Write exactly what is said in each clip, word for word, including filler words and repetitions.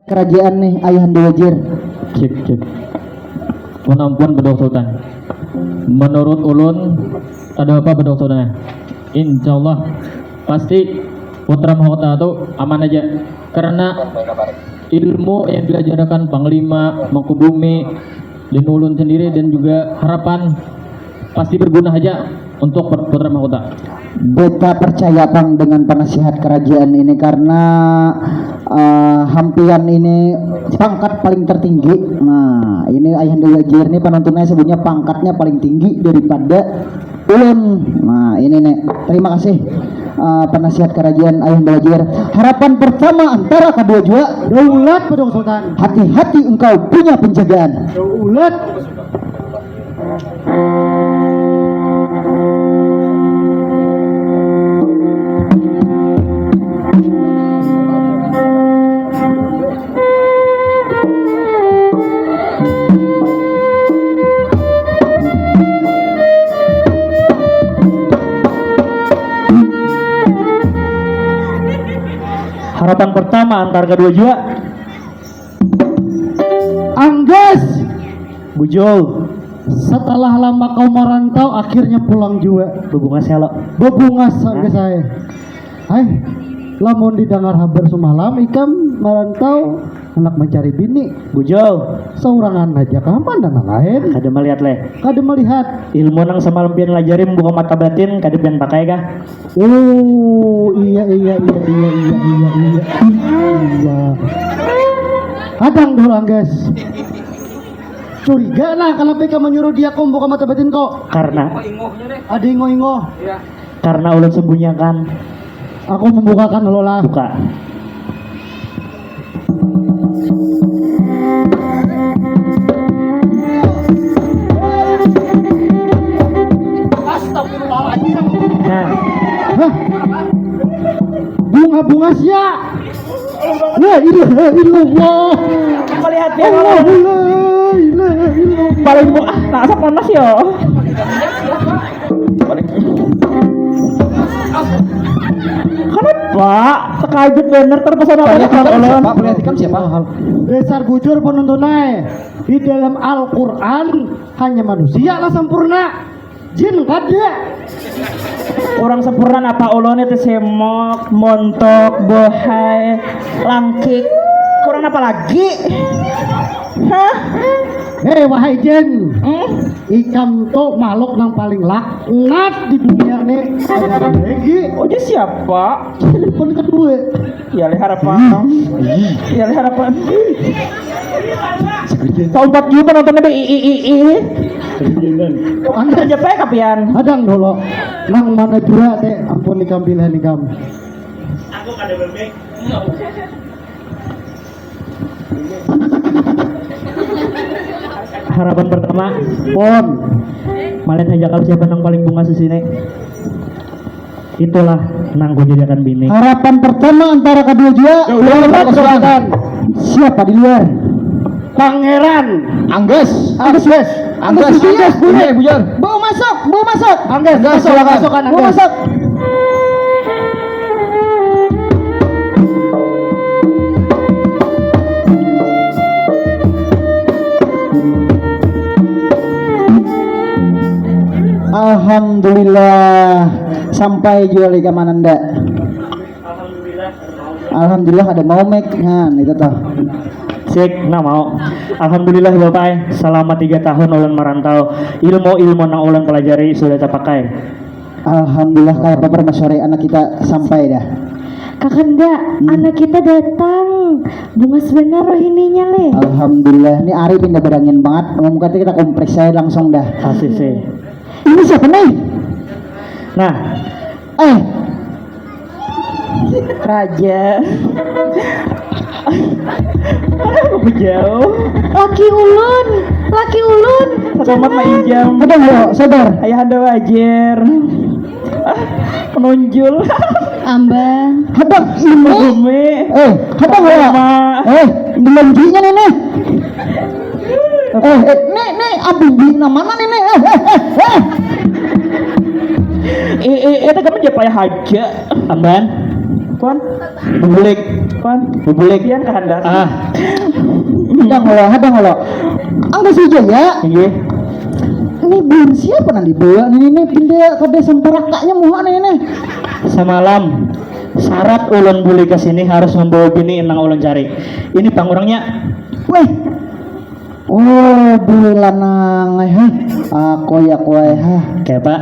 Kerajaan nih, Ayahanda Wajir. Cip, cip. Pun ampun, Bedok Sultan. Menurut ulun, ada apa, Bedok Sultan? Insya Allah, pasti Putra Mahkota tu aman aja. Karena ilmu yang diajarkan Panglima, Mangkubumi, dan ulun sendiri dan juga harapan pasti berguna aja untuk Putra Mahkota. Beta percaya pang dengan penasihat kerajaan ini karena uh, hampiran ini pangkat paling tertinggi. Nah, ini Ayahanda Wajir ini penontonnya sebutnya pangkatnya paling tinggi daripada ulun. Nah, ini nih. Terima kasih uh, penasihat kerajaan Ayahanda Wajir. Harapan pertama antara kedua jua. Daulat Bedok Sultan. Hati-hati engkau punya penjagaan. Daulat. Harapan pertama antar kedua jua. Anggas. Bujul. Setelah lama kau merantau, akhirnya pulang juga. Bebungas ya lo. Bebungas anggas saya. Hai, lamun didengar habar semalam ikam merantau, anak mencari bini. Bujul. Seorangan aja kah, mana nang lain? Kada melihat leh. Kada melihat. Ilmu nang semalam pian lajari membuka mata batin kada pian pakai kah? Oh iya iya iya iya iya iya iya iya. Hadang dulu anggas. Curiga nah, kenapa ikam menyuruh dia kau membuka mata batin kau? Karena ada ingo-ingo. Karena ulun sembunyikan. Aku membukakan lo lah. Buka. Astagfirullahaladzim. Nah. Hah? Bunga-bunga sia. La ilaha illallah. Melihat dia. Allahu la ilaha illallah. Paling bu ah, tak asa panas ya. Kenapa? Terkejut bener, terpesona banget. Pak, melihat ikam siapa? Dasar bujur penonton ai. Di dalam Al-Quran hanya manusia lah sempurna. Jin kada. Orang sempurna apa ulun itu semok, montok, bohai, langkik. Kurang apa lagi? Hah? Hei wahai jin. Hmm? Ikam tu makhluk nang paling laknat di dunia ni. Ada lagi. Oh, dia siapa? Telepon kedua. Ya leh harapan. Iya leh harapan. Saumpat juga nontonnya be i i i i. Anggas. Aja pe kapian. Hadang dulu. Nang mana jua teh ampun ikam pilihan ikam. Harapan pertama, pon. Malihat haja kalau siapa nang paling bungas di sini. Itulah nang kujadiakan bini. Harapan pertama antara kedua jua. Yo, yo, yo, pasukan. Siapa di luar? Pangeran. Anggas. Anggas. Anggas. Anggas. Anggas. Bujur. Bujur. Bawa masuk, bawa masuk. Anggas, Anggas, masuk, silakan. Masuk, Anggas. Bawa masuk. Alhamdulillah. Sampai jua lagi ka mananda. Alhamdulillah ada mau mek. Nah, itu tuh. Sik, nah mau. Alhamdulillah Bapak ai, selama tiga tahun ulun merantau, ilmu-ilmu nang ulun pelajari sudah terpakai. Alhamdulillah, kayak apa permasore anak kita sampai dah. Kakanda, hmm. Anak kita datang. Bungas benar rohininya leh. Alhamdulillah, ini Ari pindah berangin banget. Ngomong kata kita kompres saya langsung dah. Kasih sih. Ini siapa nih? Nah. Eh. Raja. Aku jauh. Laki ulun, laki ulun. Selamat mainjam. Udah lo, sabar. Ayahanda Wajir. Ah, menonjol. Ambang. Hadang ini. Bumi. Eh, hadang lo. Eh, belanjinya nih nih. Eh, eh, nih, nih, abang di mana nih, nih? Eh, eh, eh, eh. Eh, eh, eh, itu kamu siapa ya haja? Amban. Kuan? Bubulik. Kuan? Bubulik. Pian kahandak. Ah. Hadang lo, hadang lo. Angga saja ya. Iya. Ini belum siapa nanti bawa nih, ini pindah kada semparakanya muha nih, nih. Samalam syarat ulun buli ke sini harus membawa bini nang ulun cari. Ini pang orangnya. Weh. Oh, buli lanang ai ha. Aku ya kue ha. Kayak apa?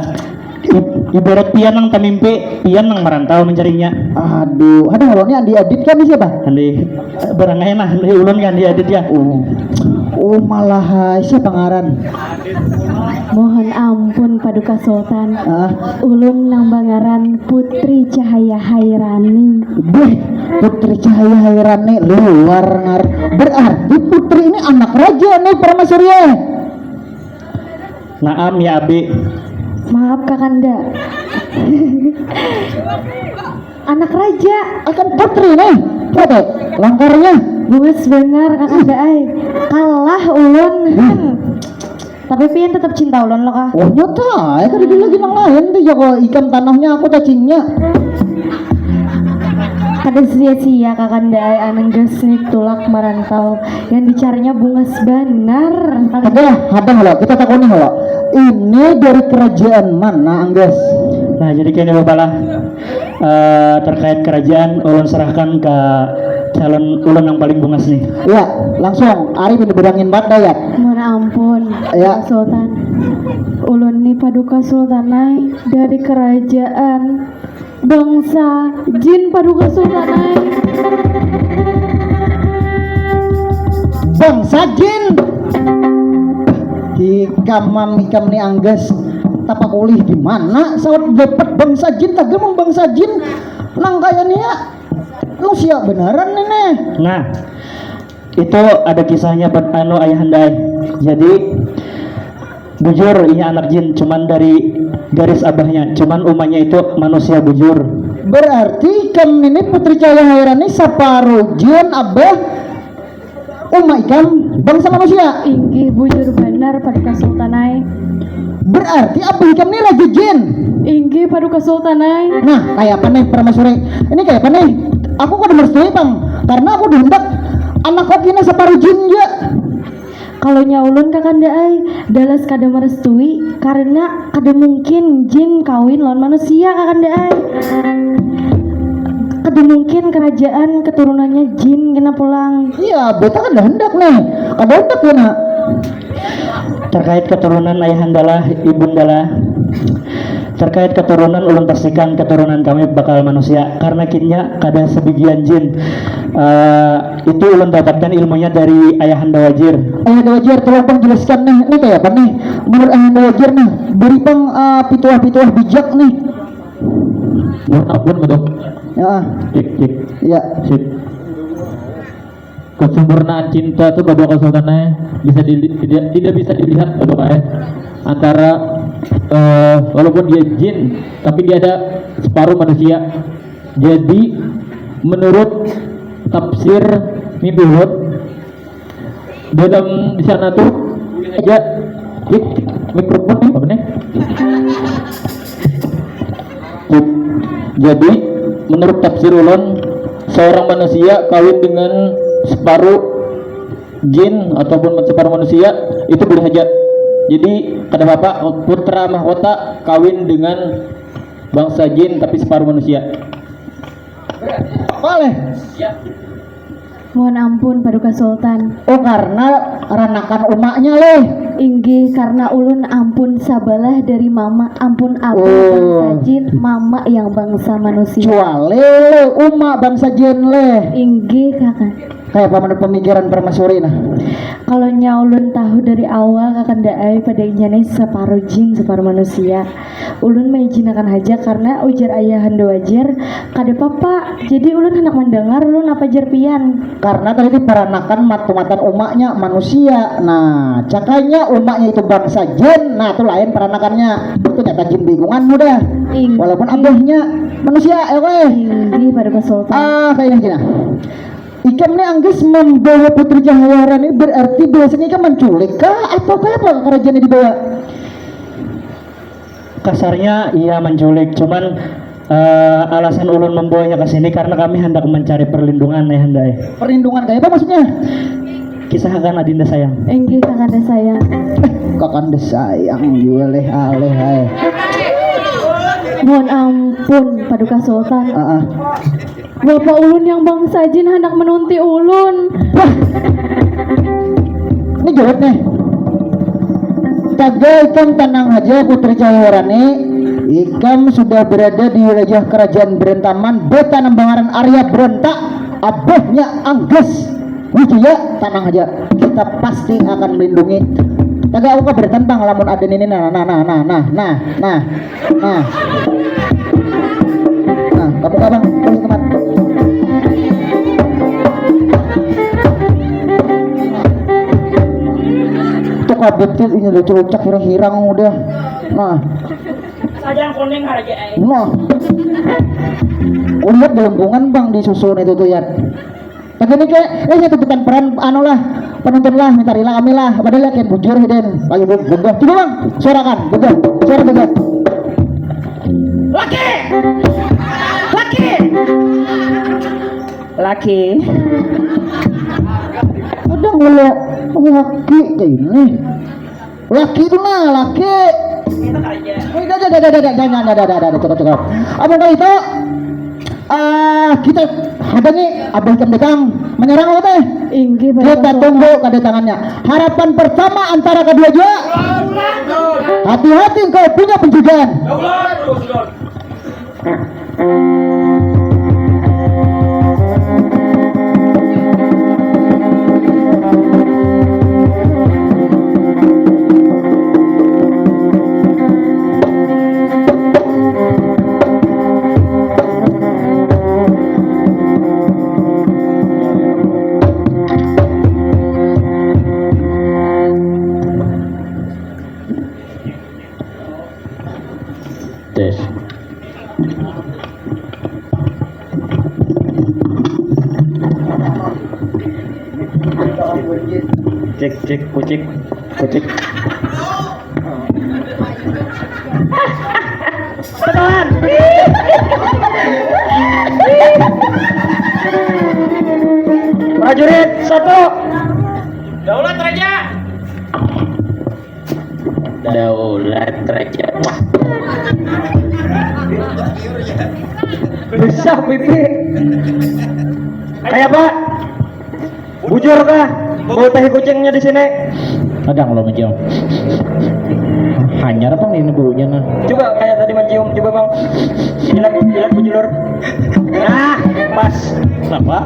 Ibarat pian nang tamimpi, pian nang merantau mencarinya. Aduh, ada kalau ini Andi Adit kan siapa? Andi, barang aja nah, Andi ulun kan Andi Adit ya. Oh, oh malah siapa ngaran? Mohon ampun Paduka Sultan. Ah. Ulun nang bangaran Putri Cahaya Hairani. Buh, Putri Cahaya Hairani luar ngar. Berarti Putri ini anak raja nih Parama Surya. Naam ya Abi. Maaf Kakanda. Anak raja. Akan putri nih. Coba langkarnya. Bungas benar Kakanda ay. Kalah ulun. Hmm. Tapi pian tetap cinta ulun lo kah? Oh nyata, ya kada ada lagi nang lain tuh joko ikam tanahnya aku cacingnya. Kada sia-sia Kakanda ay anang gasnik tulak marantau yang dicarinya bungas banar. Kada, hadang lo, kita takuni lo. Ini dari kerajaan mana, Anggas? Nah, jadi kini bapalah uh, terkait kerajaan ulun serahkan ke calon ulun yang paling bungas nih. Iya, langsung Ari ini berangin banget dayat. Mohon ampun. Iya. Sultan. Ulun nih paduka Sultan naik dari kerajaan bangsa jin paduka Sultan naik. Bangsa jin. Hikam mam hikam nih anggas. Tapak ulih di mana saut dapat bangsa jin tagal bangsa jin nang kaya nih ya. Lu siap beneran ini. Nah, itu ada kisahnya buat anu ayahanda. Jadi bujur iya anak jin cuman dari garis abahnya, cuman umanya itu manusia bujur. Berarti ikam ini putri cahaya hairan ini separuh jin abah Uma ikam bangsa manusia. Inggih bujur banar paduka sultan ai. Berarti abah ikam ni raja jin. Inggih paduka sultan ai. Nah, kaya apa nih permaisuri? Ini kaya apa nih? Aku kada merestui pang, karena aku dihendak anak aku ini separuh jin ja. Kalau nya ulun kakanda ai, dalas kada merestui karena kada mungkin jin kawin lawan manusia kakanda ai. Kada mungkin kerajaan keturunannya jin kena pulang. Iya, beta kada hendak nih. Kada hendak kena. Terkait keturunan ayahandalah, ibundalah. Terkait keturunan ulun pastikan keturunan kami bakal manusia karena kinnya kada sebigian jin. Uh, itu ulun dapatkan ilmunya dari ayahanda wajir. Ayahanda wajir, tolong pang jelaskan nih, ini kayak apa nih? Menurut ayahanda wajir nih, beri pang uh, pituah-pituah bijak nih. Menurut aku menurut. Ya. Cik cik. Ya. Cik. Kesempurnaan cinta tuh bapak Sultan eh bisa di, tidak tidak bisa dilihat bapak eh antara uh, walaupun dia jin tapi dia ada separuh manusia. Jadi menurut tafsir mimpi dalam di sana tuh aja mikrofon nih apa nih? Jadi menurut tafsir ulun seorang manusia kawin dengan separuh jin ataupun separuh manusia itu boleh saja. Jadi kada apa-apa putra mahkota kawin dengan bangsa jin tapi separuh manusia. Boleh. Mohon ampun paduka sultan. Oh karena ranakan umaknya leh. Inggih karena ulun ampun sabalah dari mama ampun abah oh. Bangsa jin mama yang bangsa manusia. Cuali leh umak bangsa jin leh. Inggih kakak. Kayak apa menurut pemikiran permasuri nah? Kalau nyaulun tahu dari awal kakanda ai pada inya nih separuh jin separuh manusia. Ulun maijinakan haja karena ujar ayahanda wajar kada papa. Jadi ulun handak mandangar ulun apa jar pian. Karena tadi diperanakan tumatan umaknya manusia. Nah, cakanya umaknya itu bangsa jin. Nah, itu lain peranakannya. Itu nyata jin bingungan mudah. Walaupun abahnya manusia ya weh. Inggih pada kesultan. Ah, kayak gini. Ikam ni anggis membawa putri cahaya rani berarti biasanya ikam menculik kah atau apa kerajaan yang dibawa? Kasarnya iya menculik, cuman Eh, alasan ulun membawanya ke sini karena kami hendak mencari perlindungan, ya, Handa, eh. Perlindungan kayak apa maksudnya? Kisah Kakanda sayang. Inggih, Kakanda sayang. Kakanda sayang, boleh aleh, hai. Mohon ampun, Paduka Sultan. Heeh. Bapa ulun yang bangsa jin hendak menunti ulun. Wah. Ini jawab nih. Tagal ikam tenang aja, Putri Cahaya Warani. Ikam sudah berada di wilayah kerajaan Berantaman, Beta Nambangaran, Arya Beranta, abahnya Anggas Wijaya. Tenang aja, kita pasti akan melindungi. Tagal aku kabar tentang lamun ada ini, nah, nah, nah, nah, nah, nah, nah. Nah. Nah, kamu kapan? Terus teman. Tuh kabut tuh, ini udah cerucak, hirang-hirang udah. Nah. Sajang kuning harga, eh. Nah. Umat gelembungan, Bang, di susun itu tuh, ya. Tapi ini kayak, eh, ya, tuntutan peran, anu lah, penonton lah, minta rila kami lah. Padahal yakin bujur, hidin. Ayo, Bu, gagah. Coba, Bang, suarakan, gagah. Suara gagah. Laki! Laki! Laki. Ada ngulu laki kayak ini. Laki itu nah, laki. Itu aja. Oh, dah, dah, dah, dah, dah, jangan, dah, dah, dah, dah, cukup, cukup. Apa kali itu? Ah, kita ada nih, abah ikan bekang menyerang apa teh? Inggih, Bapak Kita Sultan. Tunggu kedatangannya. Harapan pertama antara kedua jua. Hati-hati, engkau punya penjagaan. Tes. Cek, cek, kucek, kucek. Teman. Prajurit satu. Daulat Raja. Daulat Raja. Wah. Bisa pipi. Kayak apa? Bujur kah? Bau tahi kucingnya di sini. Kadang lo mencium. Hanyar apa ini baunya nah? Coba kayak tadi mencium, coba, Bang. Jilat, jilat bujulur. Nah, pas. Kenapa?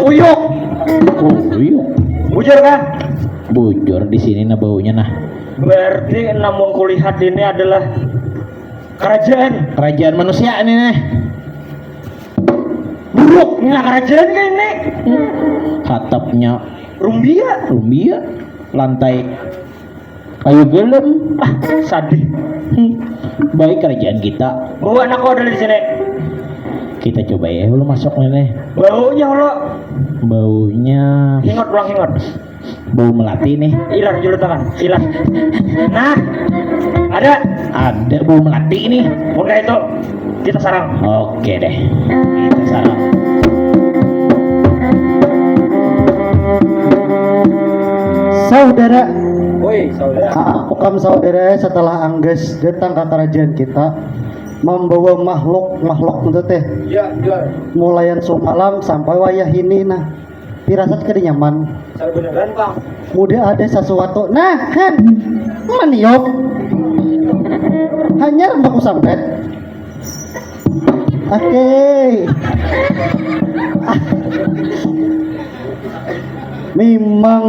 Uyuk. Oh, uyuk. Bujur kah? Bujur di sini nah baunya nah. Berarti namun kulihat ini adalah kerajaan. Kerajaan manusia ini nih. Buruk, nah kerajaan kayak ini. Hatapnya rumbia, rumbia, lantai kayu gelem. Ah, sadih. Hmm. Baik kerajaan kita. Bawa anak kau dari sini. Kita coba ya, lu masuk nih. Baunya lo. Baunya. Hingot, pulang hingot. Bau melati nih. Ilar julu tangan, ilar. Nah, ada. Ada bau melati nih. Udah itu, kita sarang. Oke deh, kita sarang. Saudara. Woi, saudara. Ah, ukam saudara setelah Anggas datang ke kerajaan kita membawa makhluk-makhluk itu teh. Ya, ya. Mulaian sumalam sampai wayah ini nah. Pirasat kada nyaman. Sabeneran, Bang. Mudah ada sesuatu. Nah, kan. Maniup. Hanyar baku sambat. Oke. Memang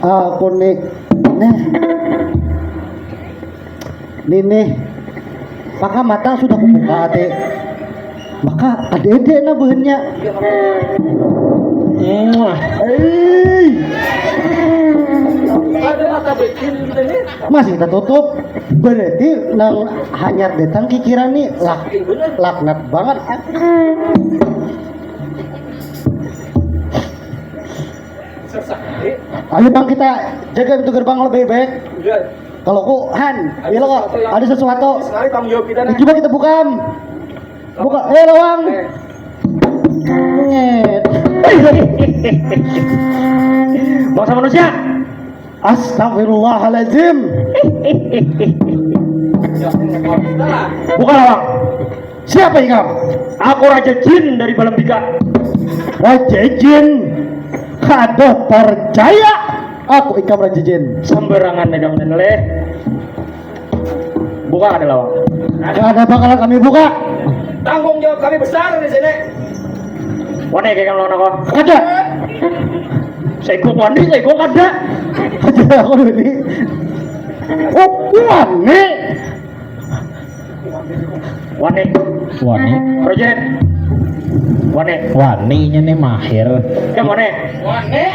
aku nih. Nah. Nini, maka mata sudah kubuka ate. Maka ada ide nah bahannya. Muah. Hei. Ada mata batin kita nih. Masih tertutup. Berarti nang hanyar datang kikiran nih lak laknat banget. Ayo bang kita jaga pintu gerbang lebih baik. Iya. Kalau ku, Han, iya lo kok, ada sesuatu. Sekali tanggung jawab kita nih. Coba kita buka. Buka, eh, lawang. Eh. Nget. Bangsa manusia. Astagfirullahaladzim. Buka lawang. Siapa ikam? Aku Raja Jin dari Balambika. Raja Jin? Kada percaya aku ikam Raja Jin. Sembarangan ikam, Leh. Buka kada lawang. Kada bakalan kami buka. Tanggung jawab kami besar di sini. Wani kayak lawan aku. Kada. Saikung wani, saikung kada. Aja aku ini. Oh, wani. Wani. Wani. Rojen. Wani. Waninya nih mahir. Ya, wani. Wani.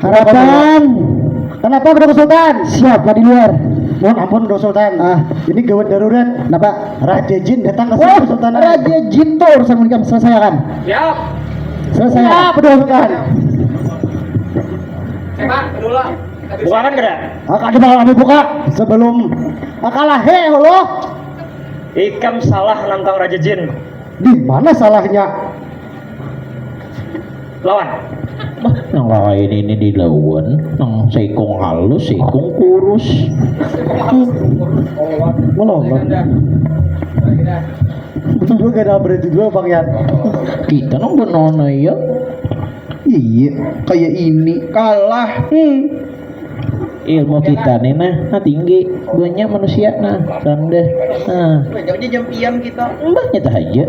Harapan. Kenapa, Bedul Sultan? Siapa di luar? Mohon ampun, Bedul Sultan. Ah. Ini gawat darurat. Kenapa? Raja Jin datang ke sini, Sultan. Raja Jin tuh urusan menikah selesaikan. Siap. Selesai. Siap, Bedul Sultan. Coba dulu. Buka kan kada? Ah, kada bakal kami buka sebelum, ah, kalah, heh, Allah. Ikam salah nantang Raja Jin. Di mana salahnya? Lawan. Bah, nang lain ini dilawan, nang saikung halus, saikung kurus. Melawan. Betul juga, ada berarti dua, Bang Yan. Kita nang benana ya. Iya, kayak ini kalah. Hmm. Ilmu kita nih nah, nah tinggi, banyak manusia nah, rendah. Nah. Banyak aja jampian kita. Mbah nyata aja.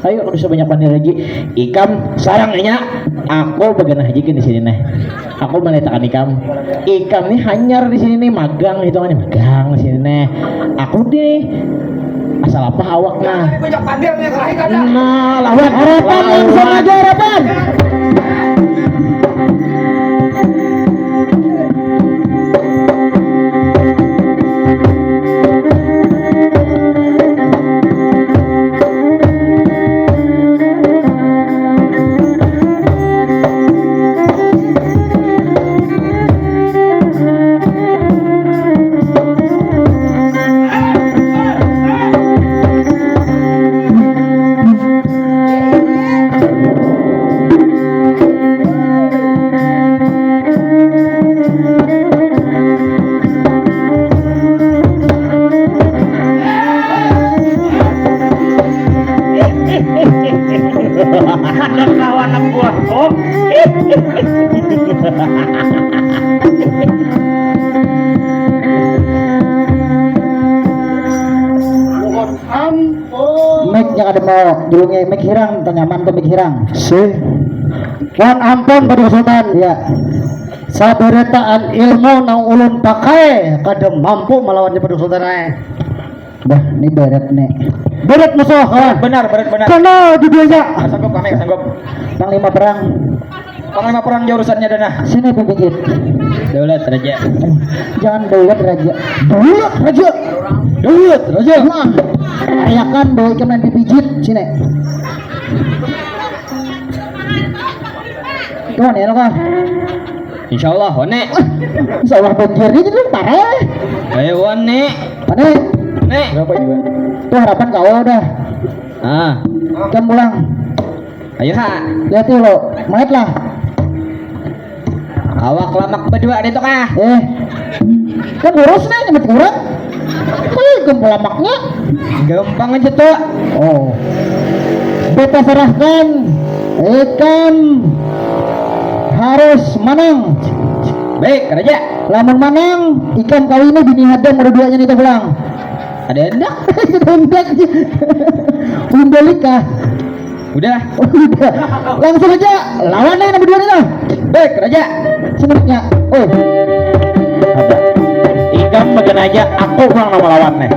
Ayo, kada usah banyak pandir lagi. Ikam sarang nya. Aku baganah haja gin di sini nah. Aku malihatakan ikam. Ikam nih hanyar di sini nih, magang hitungannya, magang di sini nih. Aku nih asal apa awak nah. Banyak pandir nih, terakhir kada. Nah, lawan. Harapan, langsung aja harapan. Ada kawan anak buahku. Mohon ampun. Mic-nya kada mau, dulungnya mic hirang, tanyaman tuh mic hirang. Sih. Wan ampun, Bedul Sultan. Iya. Sabarataan ilmu nang ulun pakai kada mampu melawannya, Bedul Sultan ai. Bah, ini beret nih. Beret musuh, kawan. Benar, beret benar. Kena duduanya. Sanggup kami, sanggup. Panglima perang. Panglima perang jauh urusannya dah nah. Sini pipijit. Daulat raja. Jangan daulat raja. Daulat raja. Daulat raja. Nah, ayakan bawa ikan main pipijit. Sini. Tuh, nih, lo kah? Insya Allah, wane. Insya Allah banjir ini tuh parah. Ayo, wane. Wane. Nek. Berapa juga? Tuh harapan kau dah. Ah. Kan pulang. Ayo, ha. Lihat lo, mait lah. Awak lamak berdua deh tuh kah? Eh. Kan boros nih, nyamit kurang. Apa ya gempol lamaknya? Gampang aja tuh. Oh. Beta serahkan. Ikam harus menang. Baik, raja. Lamun menang, ikam kawini bini hadam ada duanya nih tuh pulang. Ada hendak? Ada hendak. Belum balik kah? Udah. Udah. Langsung aja lawan nih nomor dua nih lah. Baik, raja. Semenitnya. Oi. Ada. Ikam bagian aja, aku pulang nama lawan nih.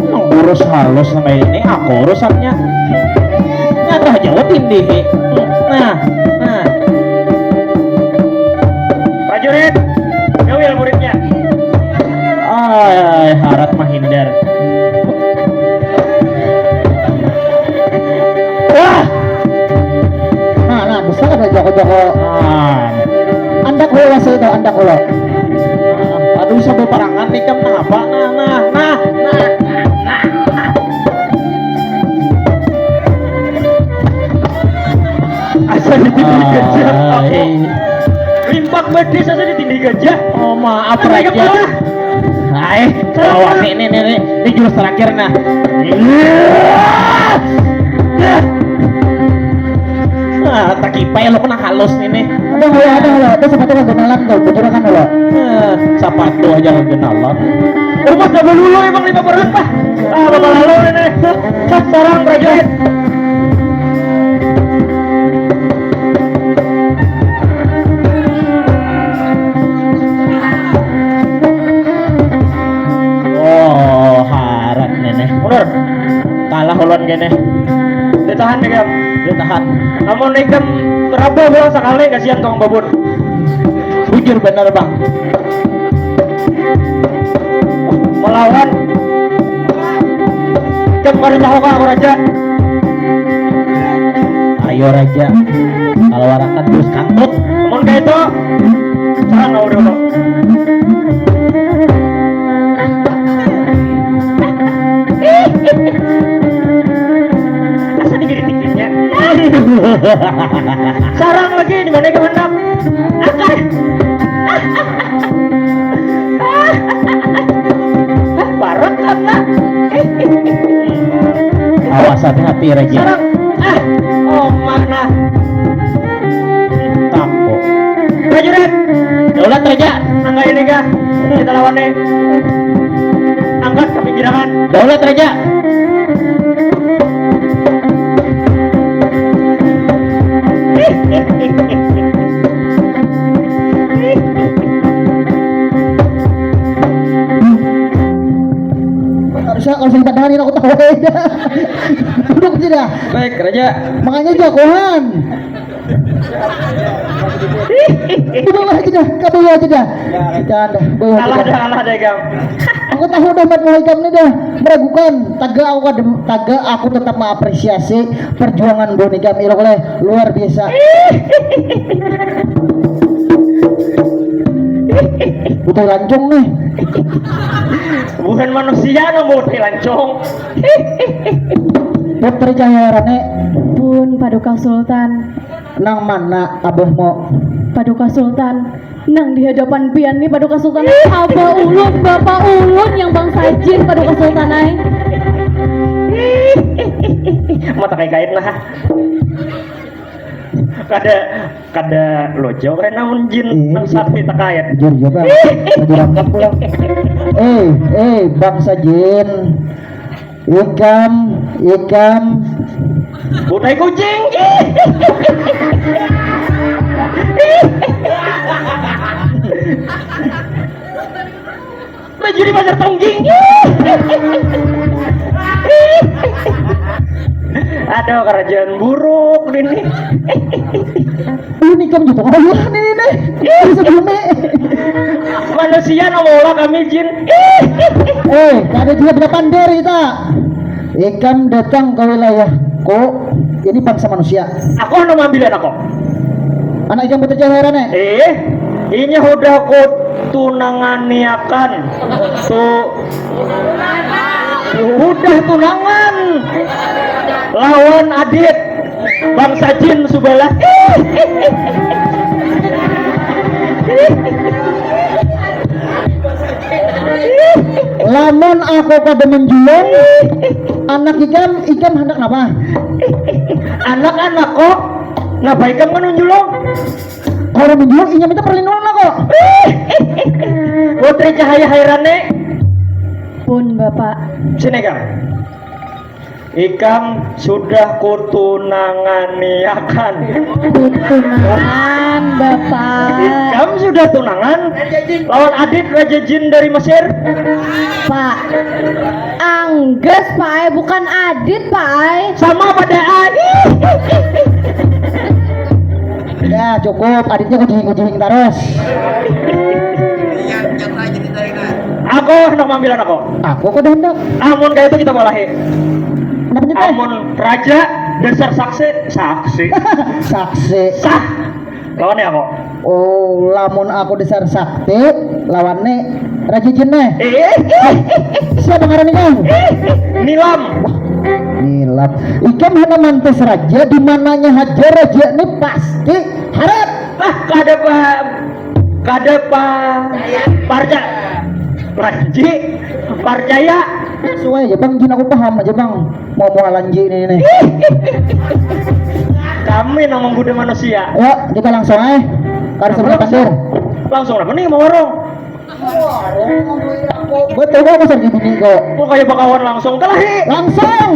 Nang urus halus nama ini, aku urusannya. Nyata aja lo tindih. Nah, nah. Prajurit, gawil muridnya. Ay, harat mahindar. Wah. Nah, nah, bisa kada joko-joko. Ah. Andak hula sih itu, andak hula. Aduh, Bisa beparangan nih kam, napa? Nah, nah, nah, nah, nah, nah. Asa ditindih gajah. Ai. Limpak medis asa ditindih gajah. Oh, maaf, Apa Raja. Kepala? Hai, lawan ini, ini, ini, ini jurus terakhir, nah. Ah, takipai lo kena halus ini. Ada lo, ada lo. Itu sepatu kenalan tuh, bujurakan lo. Eh, sepatu aja kenalan. Rumah dah dulu emang lima belas, Pak. Ah, bapak lalu ini. Sarang prajurit. Oh, harat nenek. Mundur. Kalah ulun kene. Ditahan nih, Kam. Ditahan. Namun ikam meraba pulang sekali, kasihan tukang babun. Bujur bener, Bang. Melawan. Ikam kada tahu kah aku, Raja? Ayo, Raja. Kalau warakat terus kantut. Mun kayak itu, serang aku dulu. Asa dikit-dikitnya. Sarang lagi, di mana ikam handak? Akar. Barat apa? Awas, hati-hati, Raja. Sarang. Ah, oh, mana? Tampo. Prajurit. Daulat, Raja. Angkat ini kah? Kita lawan nih. Angkat ke pinggirangan. Daulat, Raja. Harusnya kalau cerita dari aku tahu aja. Duduk aja dah. Baik, Raja. Makanya jagoan. Di bawah aja dah, ke bawah aja dah. Jangan dah, bawah aja Kalah dah. Dah, kalah dah, Gam. Aku tahu dah, mat mau ikam ni dah meragukan. Taga aku kada, taga aku tetap mengapresiasi perjuangan Bun ikam, ilok leh luar biasa. Butuh lancung nih. Bukan manusia nang butuh lancung. Putri Cahaya Rane. Pun Paduka Sultan. Nang mana abuhmu? Paduka Sultan. Nang di hadapan pian nih, Paduka Sultan. Abah ulun, bapak ulun yang bangsa jin, Paduka Sultan ai. Mata kayak kait nah. Kada, kada lojo kayak namun jin. Iya, nang jin. Sakti takait. Jujur juga. Lagi rangkap pulang. Eh, eh, bangsa jin. Ikam, ikam. Budai kucing. Bajuri pasar tongging. Ada kerajaan buruk ini. Lu nikam juga kau ini nih. Sebelumnya. Manusia nang maulah kami jin. Eh, kada juga bila pander kita. Ikam datang ke wilayahku, ini bangsa manusia. Aku anu mambilan aku. Anak ikam Putri Cahaya Rane. Eh, ini udah ku tunanganiakan. Tu udah tunangan lawan Adit. Bangsa jin subalah. Lamun aku kada menjulung anak ikam, ikam hendak napa? Anak-anak kok, napa ikam kan menjulung? Kalau menjulung, inya minta perlindungan lah kok. Putri Cahaya Hairane. Pun, Bapak. Sini, Kang. Ikam sudah kutunanganiakan. Kutunangan, Bapak. Ikam sudah tunangan lawan Adit Raja Jin dari Mesir. Pak, angges, Pak ai, bukan Adit, Pak ai. Sama pada ai. Ya, cukup. Aditnya kujihing-kujihing terus. Aku hendak mambilan aku. Aku kada hendak. Amun kayak itu kita mulahi. Kenapa nih, Teh? Amun raja dasar saksi, saksi. Saksi. Sah. Lawan ya aku. Oh, lamun aku dasar sakti, Lawan ni Raja Jin nih. Eh, siapa ngaran ikam? Nilam. Wah, Nilam. Ikam hana mantas raja, di mananya haja raja ni pasti harat. Ah, kada paham. Kada pa parca Panji parcaya. Suai aja bang, jin aku paham aja bang. Mau mualan ji ini nih. Kami nang menggoda manusia. Ya, kita langsung eh. Kada usah banyak pandir. Langsung apa nih mau warung? Betul banget, Sir, gini kok. Kok kayak bakawan langsung kelahi. Langsung.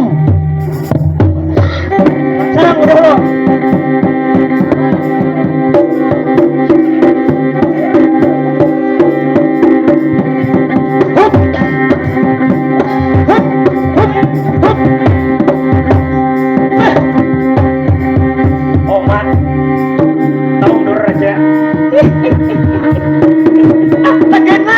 Sarang udah lo. Hup. Hup. Hup. Hup. Eh. Omat. Taundur aja. Tegena.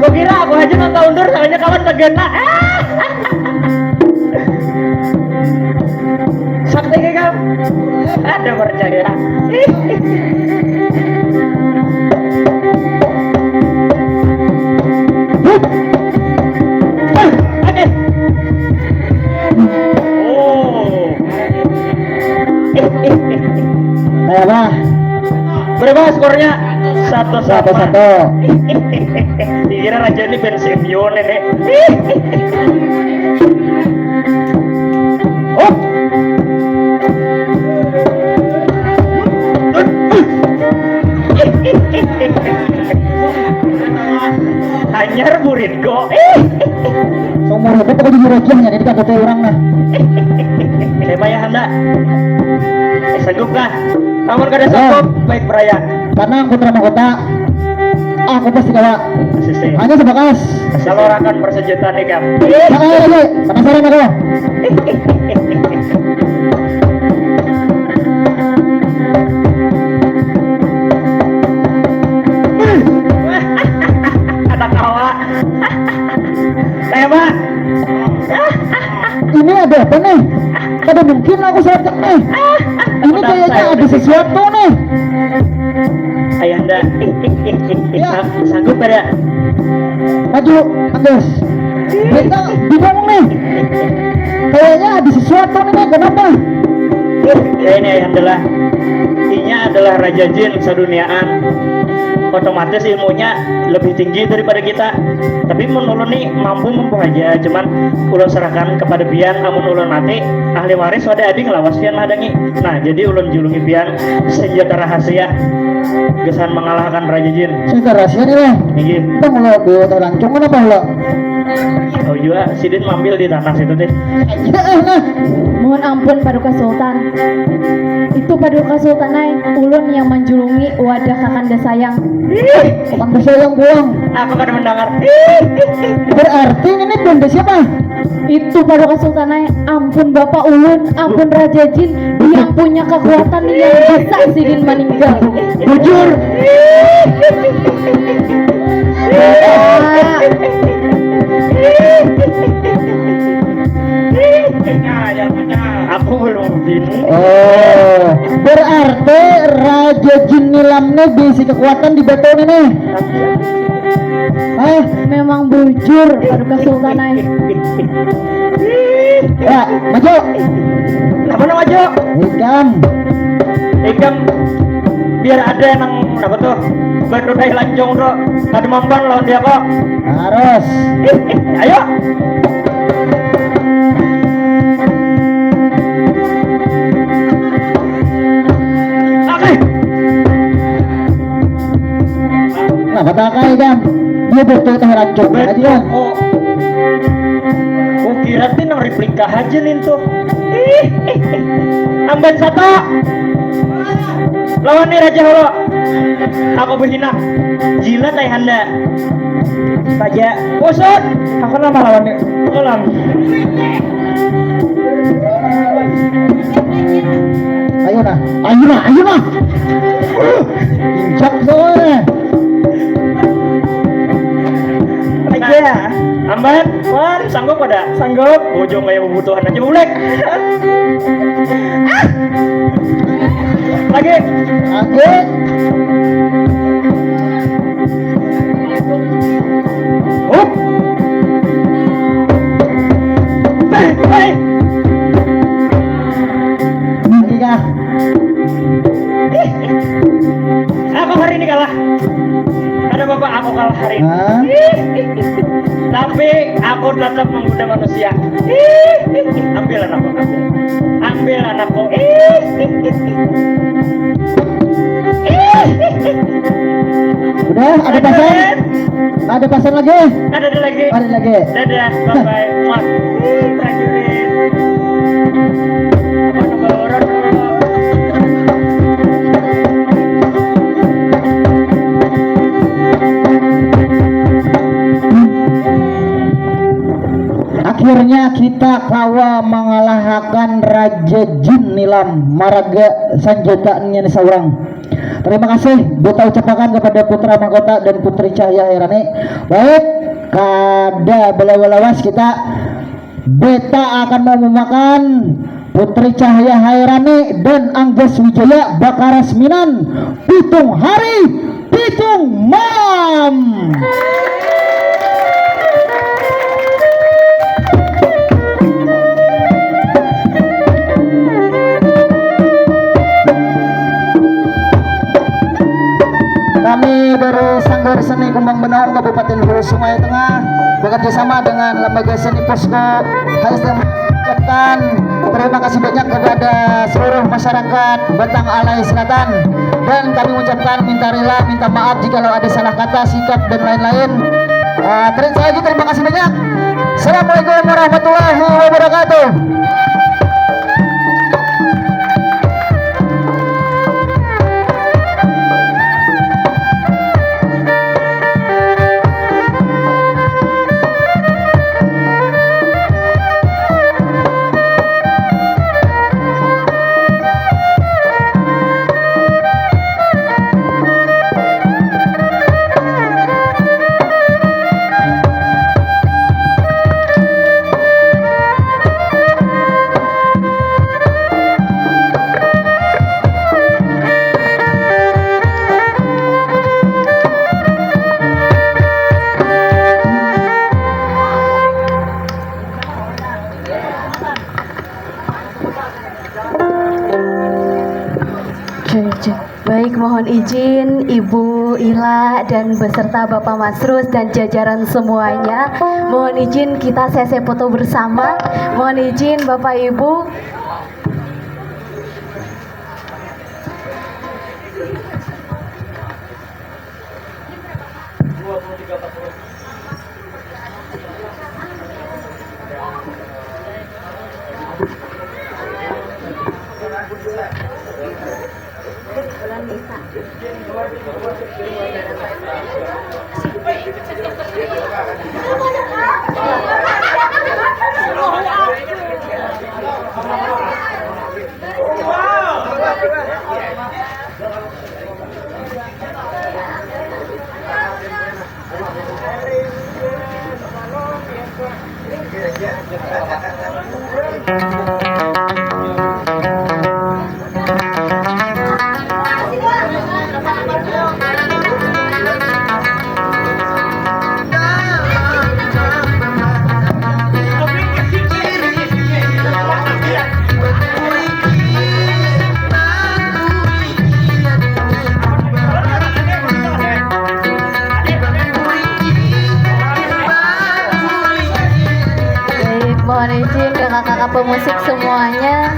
Kukira aku aja nang taundur, soalnya kawan tegena. Sakti ke kau? Ada percaya. Oke. Oh. Kayak apa? Berapa skornya? Satu sama. Satu satu. Dikira raja ini pensiun ini. Oh. Hanyar murid kok. Seumur hidup aku jadi raja hanya ini kan orang nah. Saya payah anda. Eh, sanggup kah? Amun kada sanggup, baik beraya. Tenang, putra mahkota. Aku pasti kawa. Sisi. Hanya sebakas. Kalau rakan persejutan ikam. Ah, lagi. Penasaran aku. Ada kawa. Saya, Pak. Ini ada apa nih? Kada mungkin aku salah cek nih. Ini kayaknya ada sesuatu nih. Ayahanda. Ya. Sang-, sanggup kada? Maju, Anggus. Kita bingung nih. Kayaknya ada sesuatu nih, kenapa? Ya ini Ayahanda lah. Inya adalah raja jin seduniaan. Otomatis ilmunya lebih tinggi daripada kita. Tapi mun ulun ni mampu mampu haja, cuman ulun serahkan kepada pian. Amun ulun mati, ahli waris wadah ading lawas pian mahadangi. Nah, jadi ulun julungi pian senjata rahasia gasan mengalahkan Raja Jin. Senjata rahasia ni lah. Inggih. Bang, lo dua tahun lancung kenapa lo? Tahu juga, sidin mambil di tanah situ deh. Ya, nah. Mohon ampun, Paduka Sultan. Itu Paduka Sultan ai, ulun yang menjulungi wadah Kakanda Sayang. Kakanda Sayang pulang. Aku kada mendengar. Berarti ini benda siapa? Itu Paduka Sultan ai, ampun Bapak ulun, ampun Raja Jin, yang punya kekuatan yang bisa sidin meninggal. Bujur. Bapak. Aku belum bini. Oh, berarti Raja Jin Nilam ni bisi kekuatan di batu ni nih. Hah? Memang bujur, Paduka Sultan ai. Ya, maju. Apa nama maju? Ikam. Ikam biar ada yang apa tuh? Berdutai lancung tuh. Kada mampan lawan dia kok. Harus. Ayo. Oke. Nah, kata kai kan, dia betul teh rancung aja. Betul kok. Kukira ti nang replika aja nih tuh. Amban satu. Lawan nih Raja Holo. Aku berhina. Jilat ayahanda. Raja. Bosan. Aku nama lawan nih. Kolam. Ayo nah, ayo nah, ayo nah. Injak soalnya. Aja. Amban, Wan, sanggup pada? Sanggup. Ujung kayak bubutuhan aja ulek. Lagi. Hah? Tapi aku tetap menggoda manusia. Ambil anakku, ambil. Ambil anakku. Udah, ada pasang? Ada pasang lagi? Ada, ada lagi. Ada lagi. Dadah, bye bye. Muah. Ih, prajurit. Apa nu baurut? Akhirnya kita kawa mangalahakan Raja Jin Nilam maraga sanjatanya ni saurang. Terima kasih beta ucapakan kepada Putra Mahkota dan Putri Cahaya Hairani. Baik, kada balawa-lawas kita, beta akan mengumumkan Putri Cahaya Hairani dan Anggas Wijaya bakarasminan pitung hari pitung malam. Kami dari Sanggar Seni Kumbang Benaun, Kabupaten Hulu Sungai Tengah, bekerja sama dengan Lembaga Seni Posko H S M, mengucapkan terima kasih banyak kepada seluruh masyarakat Batang Alai Selatan, dan kami mengucapkan minta rela, minta maaf jikalau ada salah kata, sikap, dan lain-lain. Ah, terima kasih banyak. Assalamualaikum warahmatullahi wabarakatuh. Baik, mohon izin Ibu Ila dan beserta Bapak Masrus dan jajaran semuanya. Mohon izin kita sese foto bersama. Mohon izin Bapak Ibu. Baik, mohon izin kakak-kakak pemusik semuanya.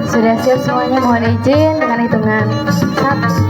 Sudah siap semuanya, mohon izin dengan hitungan satu.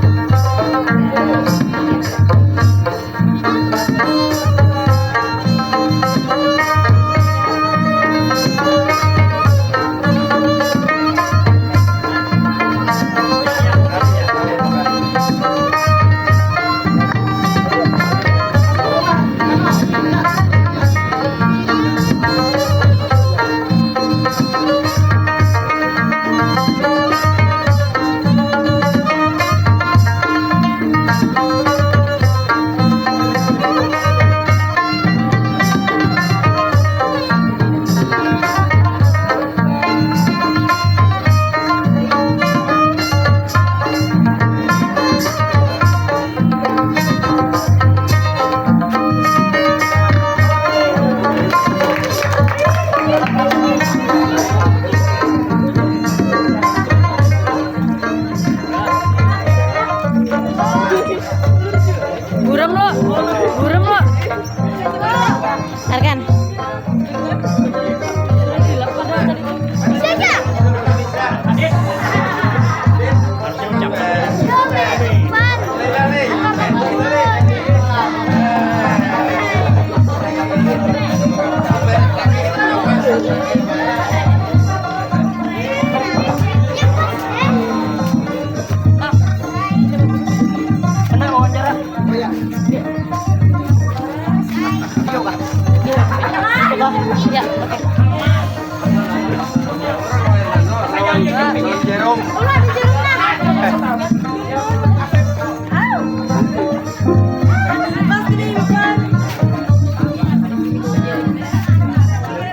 Jeruk.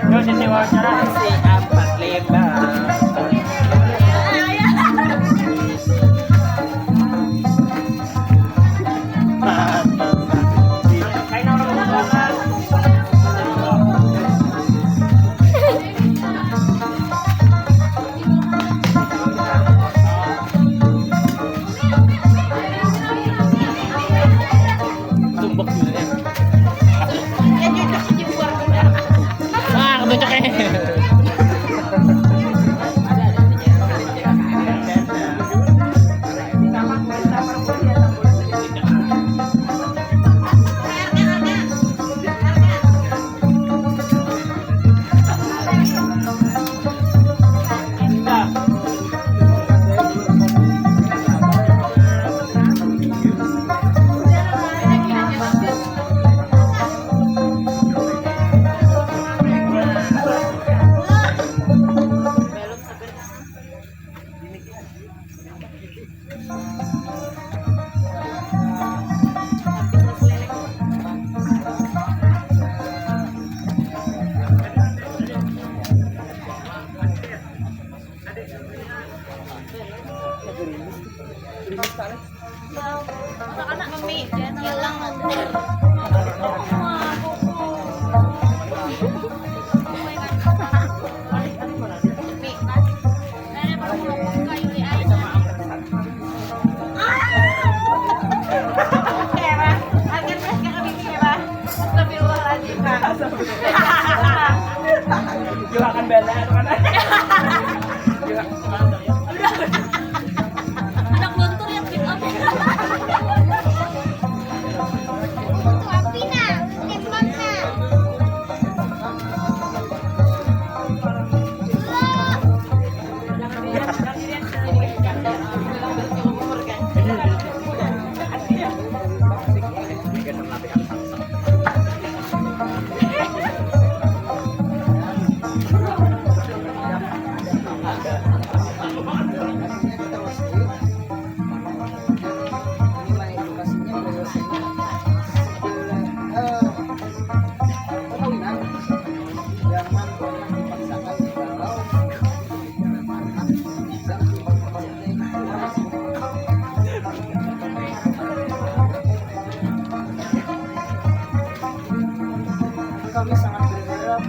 Terus sisi wawancara. Si empat lima. Tumbuk sebenarnya. Ah, ketuncuknya. Anak-anak memi, jangan hilang nanti. Astagfirullahaladzim, Kak. Gerakan bala itu kan. Anak luntur yang pick up. Itu api nah, tembak nah. Kami sangat berharap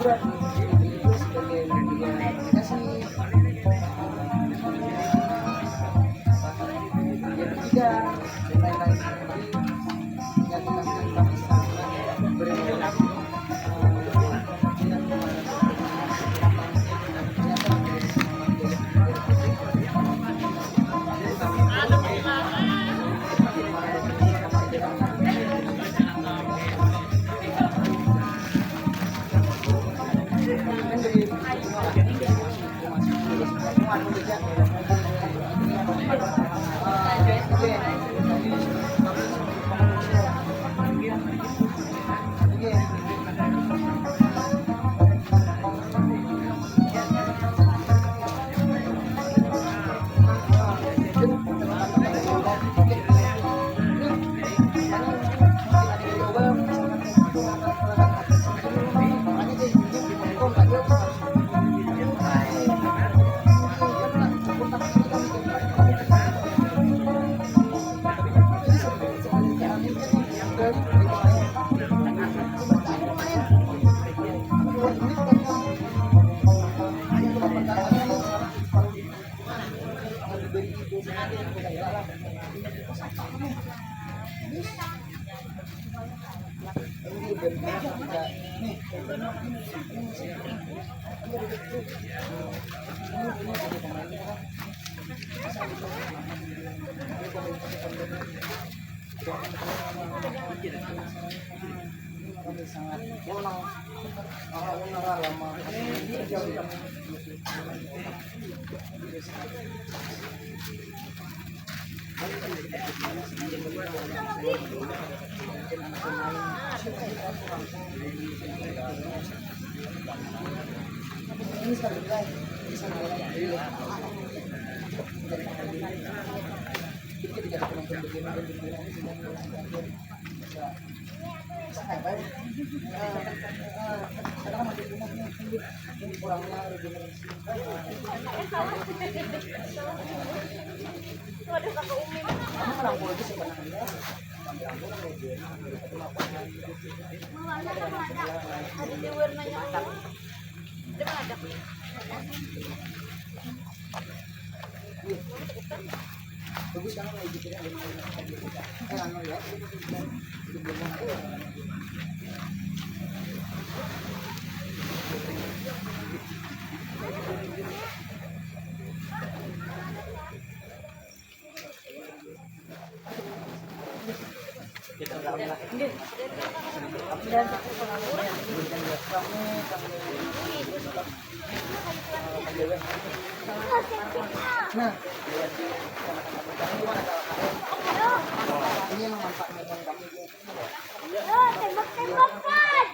Sebagai media komunikasi, yang ketiga, dan lain-lain. Jadi, menyatukan kami sangat berrelasi. Waduh, kakak Umi. Ada di warnanya. Ada meledak. Bagus kan, kalau gitu ya. Eh, anu ya. Nah, ini yang manfaatnya. Tembak-tembakan.